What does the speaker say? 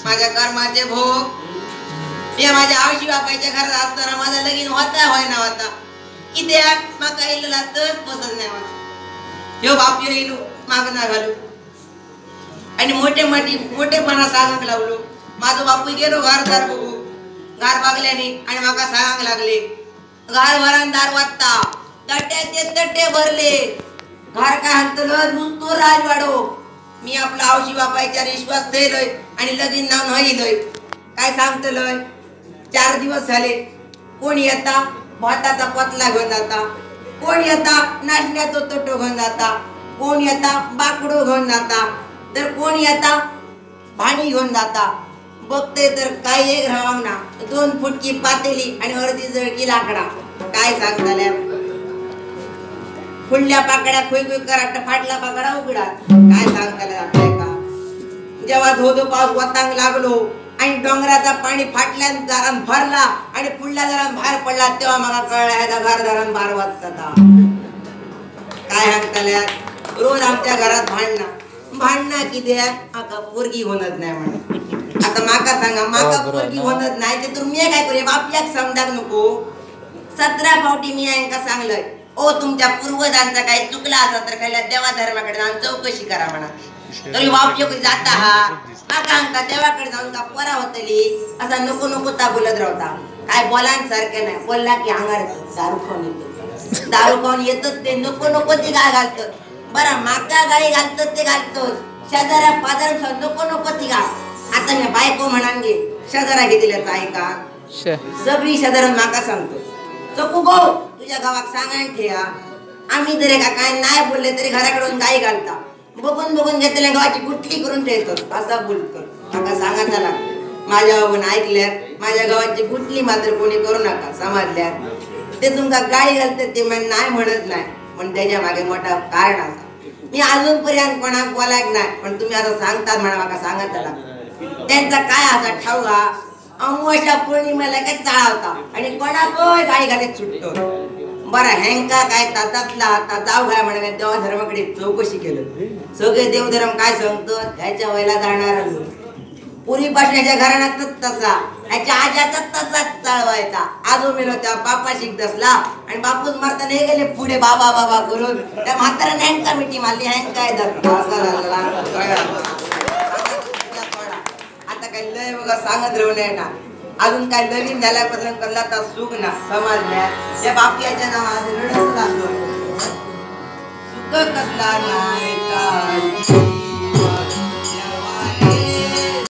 माझ्या कर्माचे भोग. मी माझ्या आवशी बापाच्या घरात असताना माझं लगीन होता होय ना होता कित्याक माका इल्लो असतं पसंत नाही मला. ह्यो बाप येईलो मागना घालू आणि मोठे मोठेपणा सांगांक लागलो. माझो बापूय गेलो घरदार बघू घार बागल्यानी आणि माका सांगांक लागले घार भरान दार वाजता तट्याचे तट्टे भरले घार काय हाणतलो नुसतो राजवाडो. मी आपला आवशी बापायच्या विश्वास थेलोय आणि लगीन नाव नाही काय सांगतलोय. 4 दिवस झाले कोण येता भाताचा पतला घेऊन जाता, कोण येता नाचण्याचो तोटो घेऊन जाता, कोण येता बाकडो घेऊन जाता, तर कोण येता भाणी घेऊन जाता. बघते तर काही एक रावांग ना 2 फुटकी पातेली आणि अर्धी जळकी लाकडा. काय सांगताल्या फुडल्या पाकड्या खुई खुई कराट फाटला पाकडा उघडा. काय सांगताल्या आपल्या का जेव्हा धोधो पाऊस वतांग लागलो आणि डोंगराचा पाणी फाटल्या दारान भरला आणि पुढल्या दारान बाहेर पडला तेव्हा मला कळलं ह्याचा घर दारान बाहेर वाजता. काय सांगताल्या रोज आमच्या घरात भांडणं भांडणं किती आता पोरगी होणार नाही म्हणून. आता माका सांगा माका पोरगी होणार नाही ते तुम्ही काय करू बापल्याक समजाक नको. 17 फावटी मी यांका सांगलंय ओ तुमच्या पूर्वजांचा काही चुकला असा तर खायला देवा धर्माकडे जाऊन चौकशी करा म्हणा. तरी बाप जाता हा माका सांगता देवाकडे जाऊन का पोरा होतली असा नको नको ता बोलत राहता. काय बोलांसारखं नाही बोलला की अंगार दारू खाऊन येतो दारू खाऊन येतच ते नको नको ती गाय घालत बरं माका गाई घालतात ते घालतो शेजाऱ्या पाजाऱ्या नको नको ती गाय. आता मी बायको म्हणान गे शेजारा घेतल्याचा ऐका सगळी शेजाऱ्या माका सांगतो चकू गो तुझ्या गावात सांगान ठेवा आम्ही जर एका काय नाही बोलले तरी घराकडून गाई घालता बघून बघून घेतल्या गावाची गुटली करून ठेवतो असा बोलतो. माका सांगा त्याला माझ्या बाबून ऐकल्यात माझ्या गावाची गुटली मात्र कोणी करू नका समजल्यात. ते तुमका गाई घालतात ते नाही म्हणत नाही पण त्याच्या मागे मोठा कारण असा मी अजूनपर्यंत कोणाक बोलायक नाही पण तुम्ही असं सांगतात म्हणा माका सांगा त्याला त्यांचा काय असा ठाऊका अमावस्या पौर्णिमेला काय चाळवता आणि कोणाकोय गाडी घालीत सुटतो. बरं हँका काय तातातला आता जाऊ काय म्हणाले देवा धर्माकडे चौकशी केलं. सगळे देवधर्म काय सांगतो ह्याच्या वयला जाणार पूर्वीपासून ह्याच्या घराण्यातच तसा ह्याच्या आजाचाच तसाच चाळवायचा. आजो मेलो त्या बापा शिक दसला आणि बापूच मारताना हे गेले पुढे बाबा बाबा करून त्या म्हाताऱ्याने हँका मिठी मारली हँकाय असा झाला. आता काही लय बघा सांगत राहू नये ना अजून काय नवीन झाल्यापासून कल्ला तर सुख ना समजल्या त्या बापियाच्या नावात रडत लागलो सुख कसला नाही.